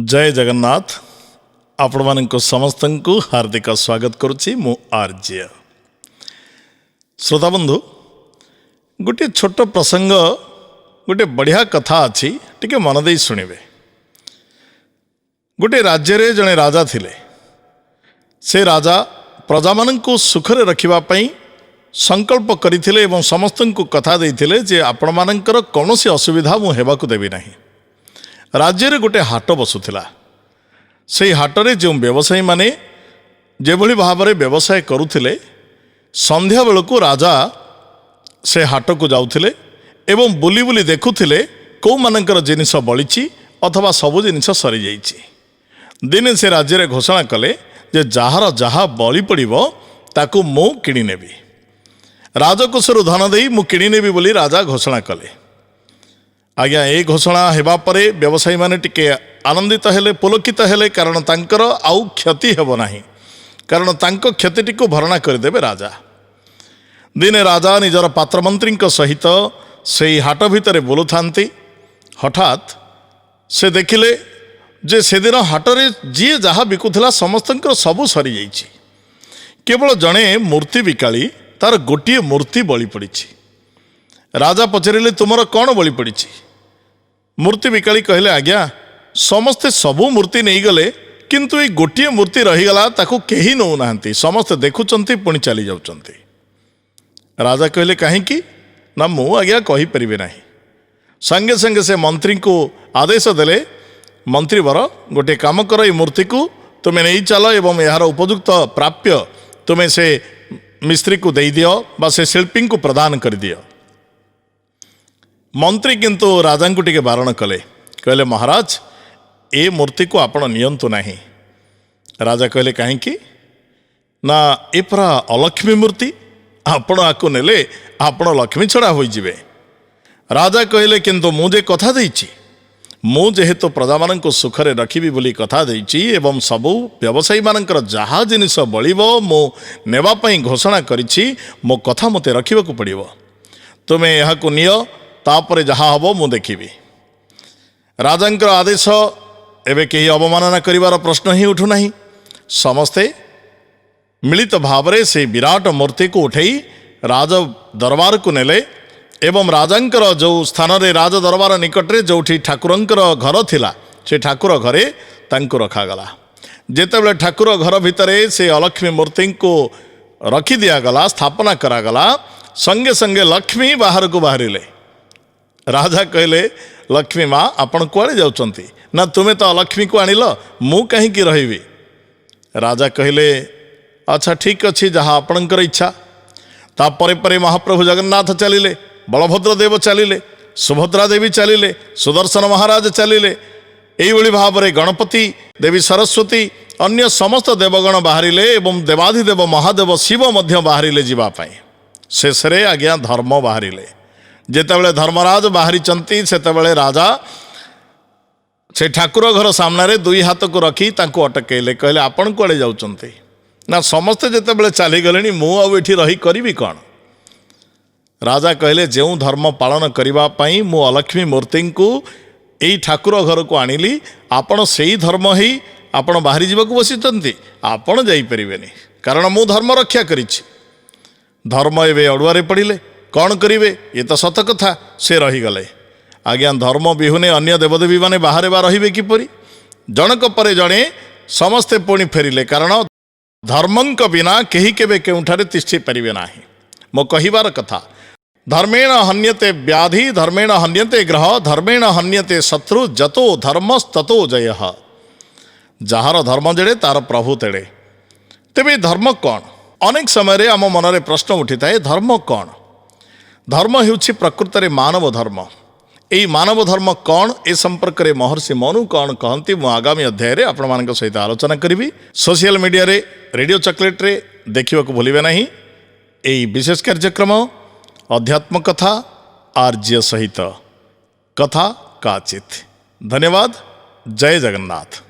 ଜୟ ଜଗନ୍ନାଥ। ଆପଣମାନଙ୍କୁ ସମସ୍ତଙ୍କୁ ହାର୍ଦ୍ଦିକ ସ୍ୱାଗତ କରୁଛି ମୁଁ ଆର୍ଯ୍ୟ। ଶ୍ରୋତାବନ୍ଧୁ, ଗୋଟିଏ ଛୋଟ ପ୍ରସଙ୍ଗ, ଗୋଟିଏ ବଢ଼ିଆ କଥା ଅଛି, ଟିକେ ମନ ଦେଇ ଶୁଣିବେ। ଗୋଟିଏ ରାଜ୍ୟରେ ଜଣେ ରାଜା ଥିଲେ। ସେ ରାଜା ପ୍ରଜାମାନଙ୍କୁ ସୁଖରେ ରଖିବା ପାଇଁ ସଂକଳ୍ପ କରିଥିଲେ ଏବଂ ସମସ୍ତଙ୍କୁ କଥା ଦେଇଥିଲେ ଯେ ଆପଣମାନଙ୍କର କୌଣସି ଅସୁବିଧା ମୁଁ ହେବାକୁ ଦେବି ନାହିଁ। ରାଜ୍ୟରେ ଗୋଟେ ହାଟ ବସୁଥିଲା। ସେଇ ହାଟରେ ଯେଉଁ ବ୍ୟବସାୟୀମାନେ ଯେଭଳି ଭାବରେ ବ୍ୟବସାୟ କରୁଥିଲେ, ସନ୍ଧ୍ୟାବେଳକୁ ରାଜା ସେ ହାଟକୁ ଯାଉଥିଲେ ଏବଂ ବୁଲି ବୁଲି ଦେଖୁଥିଲେ କେଉଁମାନଙ୍କର ଜିନିଷ ବଳିଛି ଅଥବା ସବୁ ଜିନିଷ ସରିଯାଇଛି। ଦିନେ ସେ ରାଜ୍ୟରେ ଘୋଷଣା କଲେ ଯେ ଯାହାର ଯାହା ବଳି ପଡ଼ିବ, ତାକୁ ମୁଁ କିଣିନେବି, ରାଜକୋଷରୁ ଧନ ଦେଇ ମୁଁ କିଣିନେବି ବୋଲି ରାଜା ଘୋଷଣା କଲେ। ଆଜ୍ଞା, ଏ ଘୋଷଣା ହେବା ପରେ ବ୍ୟବସାୟୀମାନେ ଟିକେ ଆନନ୍ଦିତ ହେଲେ, ପୁଲକିତ ହେଲେ, କାରଣ ତାଙ୍କର ଆଉ କ୍ଷତି ହେବ ନାହିଁ, କାରଣ ତାଙ୍କ କ୍ଷତିଟିକୁ ଭରଣା କରିଦେବେ ରାଜା। ଦିନେ ରାଜା ନିଜର ପାତ୍ରମନ୍ତ୍ରୀଙ୍କ ସହିତ ସେଇ ହାଟ ଭିତରେ ବୁଲୁଥାନ୍ତି। ହଠାତ୍ ସେ ଦେଖିଲେ ଯେ ସେଦିନ ହାଟରେ ଯିଏ ଯାହା ବିକୁଥିଲା, ସମସ୍ତଙ୍କର ସବୁ ସରିଯାଇଛି। କେବଳ ଜଣେ ମୂର୍ତ୍ତି ବିକାଳି, ତାର ଗୋଟିଏ ମୂର୍ତ୍ତି ବଳି ପଡ଼ିଛି। ରାଜା ପଚାରିଲେ, "ତୁମର କ'ଣ ବଳି ପଡ଼ିଛି?" ମୂର୍ତ୍ତି ବିକାଳି କହିଲେ, "ଆଜ୍ଞା, ସମସ୍ତେ ସବୁ ମୂର୍ତ୍ତି ନେଇଗଲେ, କିନ୍ତୁ ଏଇ ଗୋଟିଏ ମୂର୍ତ୍ତି ରହିଗଲା, ତାକୁ କେହି ନେଉନାହାନ୍ତି। ସମସ୍ତେ ଦେଖୁଛନ୍ତି, ପୁଣି ଚାଲି ଯାଉଛନ୍ତି।" ରାଜା କହିଲେ, "କାହିଁକି?" "ନା, ମୁଁ ଆଜ୍ଞା କହିପାରିବି ନାହିଁ।" ସାଙ୍ଗେ ସାଙ୍ଗେ ସେ ମନ୍ତ୍ରୀଙ୍କୁ ଆଦେଶ ଦେଲେ, "ମନ୍ତ୍ରୀବର, ଗୋଟିଏ କାମ କର, ଏଇ ମୂର୍ତ୍ତିକୁ ତୁମେ ନେଇ ଚାଲ ଏବଂ ଏହାର ଉପଯୁକ୍ତ ପ୍ରାପ୍ୟ ତୁମେ ସେ ମିସ୍ତ୍ରୀକୁ ଦେଇଦିଅ ବା ସେ ଶିଳ୍ପୀଙ୍କୁ ପ୍ରଦାନ କରିଦିଅ।" ମନ୍ତ୍ରୀ କିନ୍ତୁ ରାଜାଙ୍କୁ ଟିକେ ବାରଣ କଲେ। କହିଲେ, "ମହାରାଜ, ଏ ମୂର୍ତ୍ତିକୁ ଆପଣ ନିଅନ୍ତୁ ନାହିଁ।" ରାଜା କହିଲେ, "କାହିଁକି?" "ନା, ଏ ପରା ଅଲକ୍ଷ୍ମୀ ମୂର୍ତ୍ତି। ଆପଣ ଆକୁ ନେଲେ ଆପଣ ଲକ୍ଷ୍ମୀ ଛଡ଼ା ହୋଇଯିବେ।" ରାଜା କହିଲେ, "କିନ୍ତୁ ମୁଁ ଯେ କଥା ଦେଇଛି, ମୁଁ ଯେହେତୁ ପ୍ରଜାମାନଙ୍କୁ ସୁଖରେ ରଖିବି ବୋଲି କଥା ଦେଇଛି ଏବଂ ସବୁ ବ୍ୟବସାୟୀମାନଙ୍କର ଯାହା ଜିନିଷ ବଳିବ ମୁଁ ନେବା ପାଇଁ ଘୋଷଣା କରିଛି, ମୋ କଥା ମୋତେ ରଖିବାକୁ ପଡ଼ିବ। ତୁମେ ଏହାକୁ ନିଅ, ତାପରେ ଯାହା ହେବ ମୁଁ ଦେଖିବି।" ରାଜାଙ୍କର ଆଦେଶ ଏବେ କେହି ଅବମାନନା କରିବାର ପ୍ରଶ୍ନ ହିଁ ଉଠୁନାହିଁ। ସମସ୍ତେ ମିଳିତ ଭାବରେ ସେଇ ବିରାଟ ମୂର୍ତ୍ତିକୁ ଉଠେଇ ରାଜ ଦରବାରକୁ ନେଲେ ଏବଂ ରାଜାଙ୍କର ଯେଉଁ ସ୍ଥାନରେ, ରାଜ ଦରବାର ନିକଟରେ ଯେଉଁଠି ଠାକୁରଙ୍କର ଘର ଥିଲା, ସେ ଠାକୁର ଘରେ ତାଙ୍କୁ ରଖାଗଲା। ଯେତେବେଳେ ଠାକୁର ଘର ଭିତରେ ସେ ଅଲକ୍ଷ୍ମୀ ମୂର୍ତ୍ତିଙ୍କୁ ରଖିଦିଆଗଲା, ସ୍ଥାପନା କରାଗଲା, ସଙ୍ଗେ ସଙ୍ଗେ ଲକ୍ଷ୍ମୀ ବାହାରକୁ ବାହାରିଲେ। ରାଜା କହିଲେ, "ଲକ୍ଷ୍ମୀ ମା, ଆପଣ କୁଆଡ଼େ ଯାଉଛନ୍ତି?" "ନା, ତୁମେ ତ ଅଲକ୍ଷ୍ମୀକୁ ଆଣିଲ, ମୁଁ କାହିଁକି ରହିବି?" ରାଜା କହିଲେ, "ଆଚ୍ଛା, ଠିକ୍ ଅଛି, ଯାହା ଆପଣଙ୍କର ଇଚ୍ଛା।" ତାପରେ ପରେ ମହାପ୍ରଭୁ ଜଗନ୍ନାଥ ଚାଲିଲେ, ବଳଭଦ୍ର ଦେବ ଚାଲିଲେ, ସୁଭଦ୍ରା ଦେବୀ ଚାଲିଲେ, ସୁଦର୍ଶନ ମହାରାଜ ଚାଲିଲେ। ଏଇଭଳି ଭାବରେ ଗଣପତି, ଦେବୀ ସରସ୍ୱତୀ, ଅନ୍ୟ ସମସ୍ତ ଦେବଗଣ ବାହାରିଲେ ଏବଂ ଦେବାଧିଦେବ ମହାଦେବ ଶିବ ମଧ୍ୟ ବାହାରିଲେ ଯିବା ପାଇଁ। ଶେଷରେ ଆଜ୍ଞା ଧର୍ମ ବାହାରିଲେ। ଯେତେବେଳେ ଧର୍ମରାଜ ବାହାରିଛନ୍ତି, ସେତେବେଳେ ରାଜା ସେ ଠାକୁର ଘର ସାମ୍ନାରେ ଦୁଇ ହାତକୁ ରଖି ତାଙ୍କୁ ଅଟକେଇଲେ। କହିଲେ, "ଆପଣ କୁଆଡ଼େ ଯାଉଛନ୍ତି?" "ନା, ସମସ୍ତେ ଯେତେବେଳେ ଚାଲିଗଲେଣି, ମୁଁ ଆଉ ଏଠି ରହି କରିବି କ'ଣ?" ରାଜା କହିଲେ, "ଯେଉଁ ଧର୍ମ ପାଳନ କରିବା ପାଇଁ ମୁଁ ଅଲକ୍ଷ୍ମୀ ମୂର୍ତ୍ତିଙ୍କୁ ଏଇ ଠାକୁର ଘରକୁ ଆଣିଲି, ଆପଣ ସେଇ ଧର୍ମ ହେଇ ଆପଣ ବାହାରି ଯିବାକୁ ବସିଛନ୍ତି? ଆପଣ ଯାଇପାରିବେନି, କାରଣ ମୁଁ ଧର୍ମ ରକ୍ଷା କରିଛି।" ଧର୍ମ ଏବେ ଅଡ଼ୁଆରେ ପଡ଼ିଲେ। କ'ଣ କରିବେ? ଏ ତ ସତ କଥା। ସେ ରହିଗଲେ। ଆଜ୍ଞା, ଧର୍ମ ବିହୁନେ ଅନ୍ୟ ଦେବଦେବୀମାନେ ବାହାରେ ବା ରହିବେ କିପରି? ଜଣକ ପରେ ଜଣେ ସମସ୍ତେ ପୁଣି ଫେରିଲେ, କାରଣ ଧର୍ମଙ୍କ ବିନା କେହି କେବେ କେଉଁଠାରେ ତିଷ୍ଠି ପାରିବେ ନାହିଁ। ମୋ କହିବାର କଥା, ଧର୍ମେଣ ହନ୍ୟତେ ବ୍ୟାଧି, ଧର୍ମେଣ ହନ୍ୟତେ ଗ୍ରହ, ଧର୍ମେଣ ହନ୍ୟତେ ଶତ୍ରୁ, ଯତୋ ଧର୍ମସ୍ତତୋ ଜୟ। ଯାହାର ଧର୍ମ ଯେଡ଼େ, ତାର ପ୍ରଭୁ ତେଡ଼େ। ତେବେ ଧର୍ମ କ'ଣ? ଅନେକ ସମୟରେ ଆମ ମନରେ ପ୍ରଶ୍ନ ଉଠିଥାଏ, ଧର୍ମ କ'ଣ? ଧର୍ମ ହେଉଛି ପ୍ରକୃତରେ ମାନବ ଧର୍ମ। ଏଇ ମାନବ ଧର୍ମ କ'ଣ, ଏ ସମ୍ପର୍କରେ ମହର୍ଷି ମନୁ କ'ଣ କହନ୍ତି, ମୁଁ ଆଗାମୀ ଅଧ୍ୟାୟରେ ଆପଣମାନଙ୍କ ସହିତ ଆଲୋଚନା କରିବି। ସୋସିଆଲ ମିଡ଼ିଆରେ, ରେଡ଼ିଓ ଚକୋଲେଟ୍ରେ ଦେଖିବାକୁ ଭୁଲିବେ ନାହିଁ ଏଇ ବିଶେଷ କାର୍ଯ୍ୟକ୍ରମ ଅଧ୍ୟାତ୍ମ କଥା, ଆର୍ଯ୍ୟ ସହିତ କଥା କାଚିତ। ଧନ୍ୟବାଦ। ଜୟ ଜଗନ୍ନାଥ।